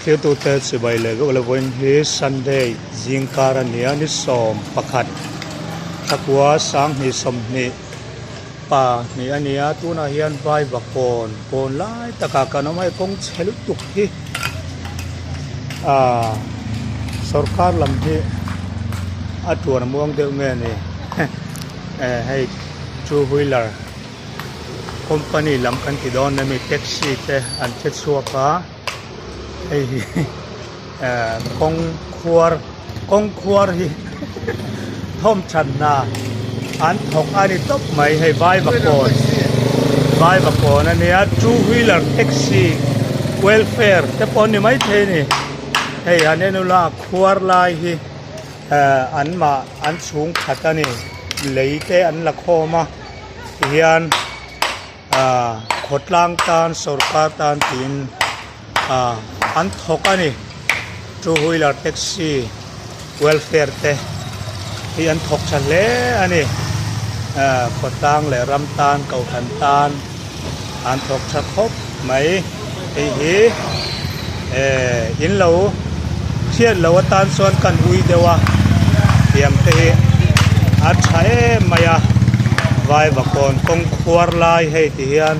Thirtute chibai leh vek lovin hi Sunday zingkar a nia ni 11 thakua sanghnih 20 pa hnih a nia tunah hian vaiva kawn kawn lai takah kan awm a hei kawng chhe lutuk hi aaa sawrkar lam hi a tuan muang deuh nge ni eh hei two wheeler company lam kan ti dawn ami taxi te an che chhuak a hei hi eh kawng khuar kawng khuar hi thawm that hna an thawk a ni tawp mai hei vaivakawn vaivakawn a nia two wheeler taxi welfare te pawh an ni maithei a ni hei an enula a khuar lai hi eh an mah an chhung khat a ni lei te an la khawm a tihian ah khawtlang tan sawrkar tan tiin ah an thawk a ni two wheeler taxi welfare te hi an thawk tha hle a ni ah khawtlang leh ram tan kohhran tan an thawk tha khawp mai hei hi eh in lo hriat loh atan chuan kan ui deuh a tiang te hi a tha em mai a vaivakawn kawng khuar lai hei ti hian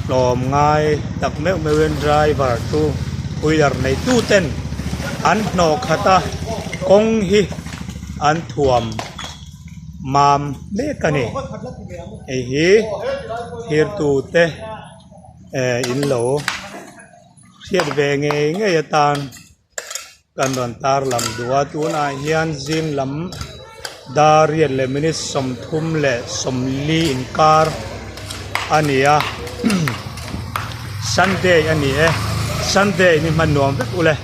hlawm ngai tak meuh meuh in driver chu wheeler nei tu ten an hnawh khat a kawng hi an thuam mam mek a ni hei hi thirtu te eh in lo hriat ve ngei ngei atan kan rawn tar lam duh a tunah hian zing lam dar riat leh minute 34 inkar a ni a sunday a ni e sunday ni hman nuam vek ule.